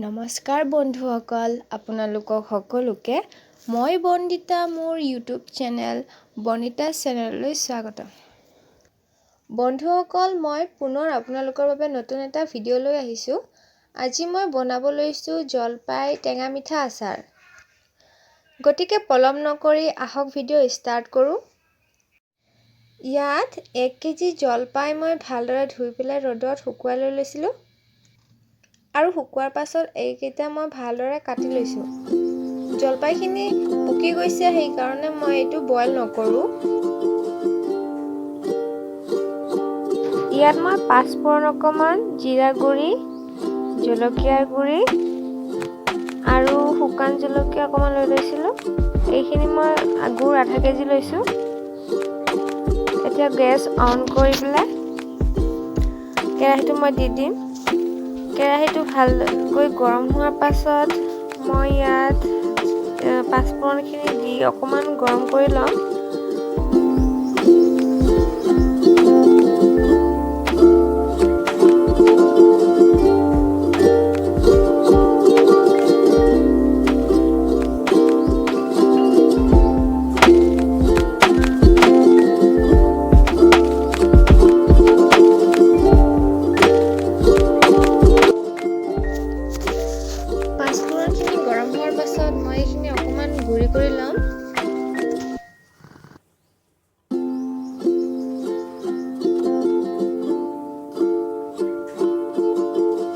নমস্কাৰ বন্ধুসকল, আপোনালোকক সকলোকে মই বন্দিতা মোৰ ইউটিউব চেনেল বন্দিতা চেনেললৈ স্বাগতম। বন্ধুসকল, মই পুনৰ আপোনালোকৰ বাবে নতুন এটা ভিডিঅ' লৈ আহিছোঁ। আজি মই বনাব লৈছোঁ জলফাই টেঙা মিঠা আচাৰ। গতিকে পলম নকৰি আহক ভিডিঅ' ষ্টাৰ্ট কৰোঁ। ইয়াত 1 কেজি জলফাই মই ভালদৰে ধুই পেলাই ৰ'দত শুকুৱাই লৈ লৈছিলোঁ আৰু শুকোৱাৰ পাছত এইকেইটা মই ভালদৰে কাটি লৈছোঁ। জলফাইখিনি পকি গৈছে, সেইকাৰণে মই এইটো বইল নকৰোঁ। ইয়াত মই পাঁচফোৰণ অকণমান, জিৰা গুড়ি, জলকীয়াৰ গুড়ি আৰু শুকান জলকীয়া অকণমান লৈ লৈছিলোঁ। এইখিনি মই গুড় আধা কেজি লৈছোঁ। এতিয়া গেছ অন কৰি পেলাই কেৰাহীটো মই দি দিম। কেৰাহীটো ভালকৈ গৰম হোৱাৰ পাছত মই ইয়াত পাঁচফোৰণখিনি দি অকণমান গৰম কৰি ল'ম। পাঁচফোৰণখিনি গৰম হোৱাৰ পাছত মই এইখিনি অকণমান গুড়ি কৰি ল'ম।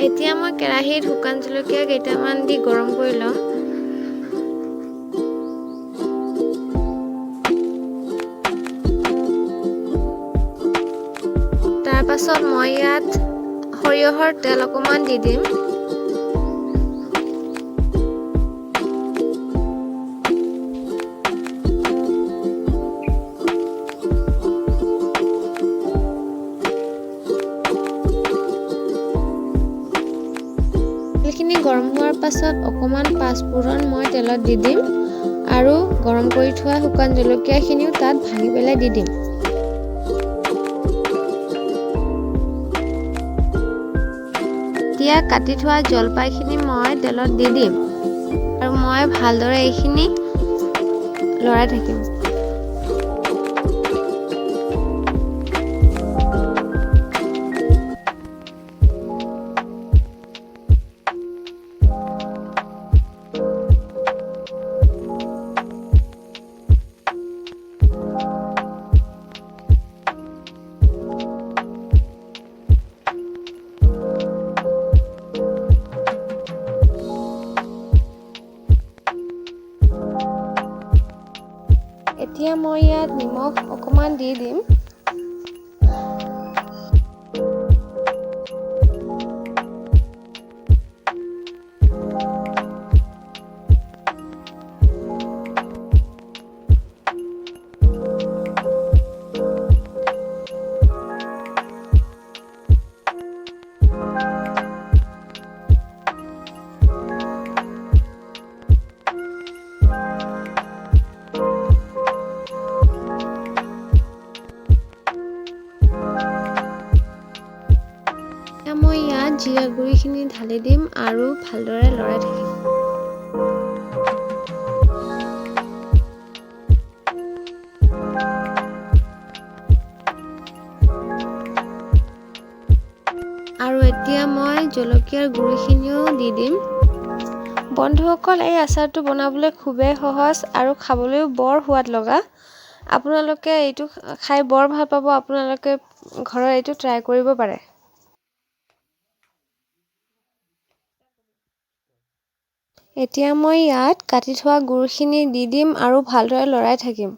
এতিয়া মই কেৰাহীত শুকান জলকীয়া কেইটামান দি গৰম কৰি ল'ম। তাৰপাছত মই ইয়াত সৰিয়হৰ তেল অকণমান দি দিম। তেলখিনি গৰম হোৱাৰ পাছত অকণমান পাঁচফোৰণ মই তেলত দি দিম আৰু গৰম কৰি থোৱা শুকান জলকীয়াখিনিও তাত ভাঙি পেলাই দি দিম। এতিয়া কাটি থোৱা জলফাইখিনি মই তেলত দি দিম আৰু মই ভালদৰে এইখিনি লৰাই থাকিম। এতিয়া মই ইয়াত নিমখ অকণমান দি দিম। মই ইয়াত জিৰা গুড়িখিনি ঢালি দিম আৰু ভালদৰে লৰাই থাকিম। আৰু এতিয়া মই জলকীয়াৰ গুড়িখিনিও দি দিম। বন্ধুসকল, এই আচাৰটো বনাবলৈ খুবেই সহজ আৰু খাবলৈও বৰ সোৱাদ লগা। আপোনালোকে এইটো খাই বৰ ভাল পাব। আপোনালোকে ঘৰত এইটো ট্ৰাই কৰিব পাৰে। এতিয়া মই ইয়াত কাটি থোৱা গুড়খিনি দি দিম আৰু ভালদৰে লৰাই থাকিম।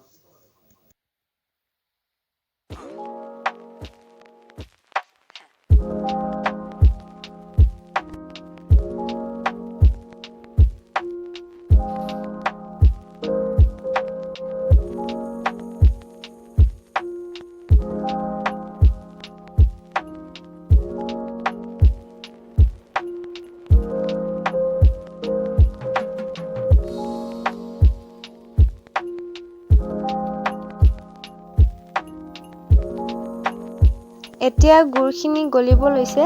এতিয়া গুড়খিনি গলিব লৈছে।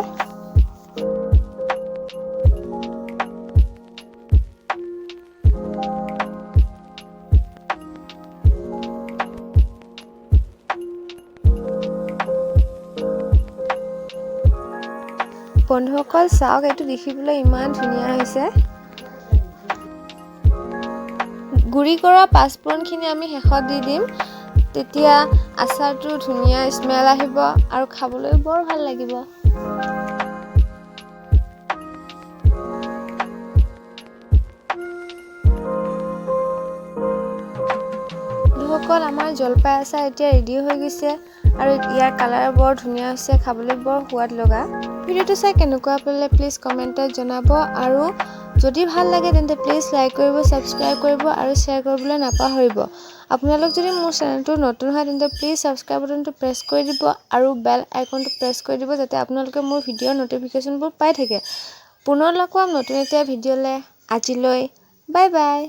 বন্ধুসকল, চাওক, এইটো দেখিবলৈ ইমান ধুনীয়া হৈছে। গুড়ি কৰা পাঁচফোৰণখিনি আমি শেষত দি দিম। তেতিয়া আচাৰটো ধুনীয়া স্মেল আহিব আৰু খাবলৈ বৰ ভাল লাগিব। বন্ধুসকল, আমাৰ জলফাই আচাৰ এতিয়া ৰেডি হৈ গৈছে আৰু ইয়াৰ কালাৰ বৰ ধুনীয়া হৈছে, খাবলৈ বৰ সোৱাদ লগা। ভিডিঅ'টো চাই কেনেকুৱা পালে প্লিজ কমেণ্টত জনাব আৰু যদি ভাল লাগে তেন্তে প্লিজ লাইক কৰিব, ছাবস্ক্ৰাইব কৰিব আৰু শ্বেয়াৰ কৰিবলৈ নাপাহৰিব। আপোনালোক যদি মোৰ চেনেলটো নতুন হয়, তেন্তে প্লিজ ছাবস্ক্ৰাইব বাটনটো প্ৰেছ কৰি দিব আৰু বেল আইকনটো প্ৰেছ কৰি দিব, যাতে আপোনালোকে মোৰ ভিডিঅ'ৰ ন'টিফিকেশ্যনবোৰ পাই থাকে। পুনৰ লগ পাম নতুন এটা ভিডিঅ'লৈ। আজিলৈ বাই বাই।